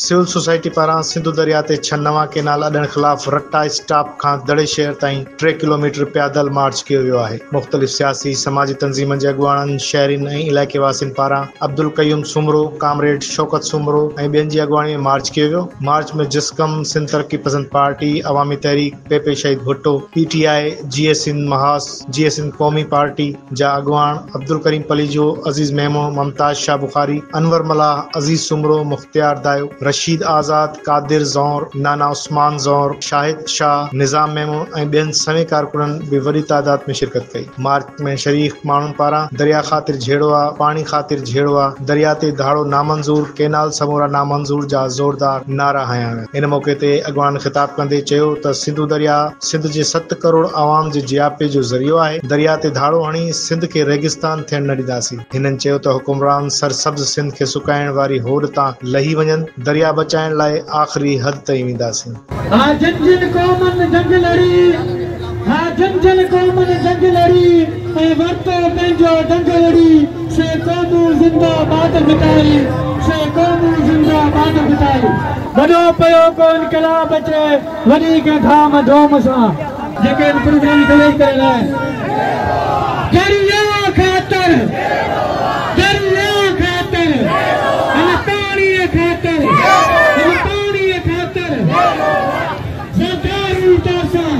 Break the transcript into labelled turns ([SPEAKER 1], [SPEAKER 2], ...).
[SPEAKER 1] Civil society پاران سنڌو درياء تي 6 نوان ڪينال اڏڻ خلاف رٽا اسٽاپ کان دڙي شهر تائين 3 ڪلوميٽر پيادل مارچ ڪيو ويو آهي. مختلف سياسي، سماجي تنظيمن جي اڳواڻن، شهرين ۽ علائقي واسين پاران عبدالقيوم سومرو، ڪامريڊ شوڪت سومرو ۽ ٻين جي اڳواڻي ۾ مارچ ڪيو ويو. مارچ ۾ جسقم، سنڌ ترقي پسند party, Awami Tehreek, P P Shaheed Bhutto, P T I, Jeay Sindh Mahaz, Jeay Sindh Qaumi party جا اڳواڻ عبدالڪريم پليجو، عزيز ميمڻ، ممتاز شاهه بخاري، انور ملاح، عزيز سومرو، مختيار دايو، رشيد آزاد، قادر زئور، نانا عثمان زئور، شاهد شاهه، نظام ميمڻ ۽ ٻين سوين ڪارڪنن به وڏي تعداد ۾ شرڪت ڪئي. مارچ ۾ شريڪ ماڻهن پاران دريا خاطر جهيڙو آ، پاڻي خاطر جهيڙو آ، دريا تي ڌاڙو نامنظور، ڪينال سمورا نامنظور جا زوردار نعرا هنيا ويا. ان موقعي تي اڳواڻن خطاب ڪندي چيو ته سنڌو درياء سنڌ جي 7 ڪروڙ عوام جي جياپي جو ذريعو آهي، درياء تي ڌاڙو هڻي سنڌ کي ريگستان ٿيڻ نه ڏينداسين. هنن چيو ته حڪمران سرسبز سنڌ کي سڪائڻ واري هوڏ تان لهي وڃن، درياء بچائڻ لاء آخري حد تائين وينداسين.
[SPEAKER 2] ها جن جن قومن جنگ لڙي، ها جن جن قومن جنگ لڙي ۽ ورتو پنهنجو دنگ لڙي، سي قومون زنده باد ڀٽائي، سي قومون زنده باد ڀٽائي. وڏو پيو ڪو انقلاب اچي، وڏي ڪنهن ڌام ڌوم سان. جيڪي ان پروگرام جي ڪوريج ڪري رهيا آهن. درياء خاطر، درياء خاطر، هن پاڻيء خاطر، هن پاڻيء خاطر، زرداري توسان.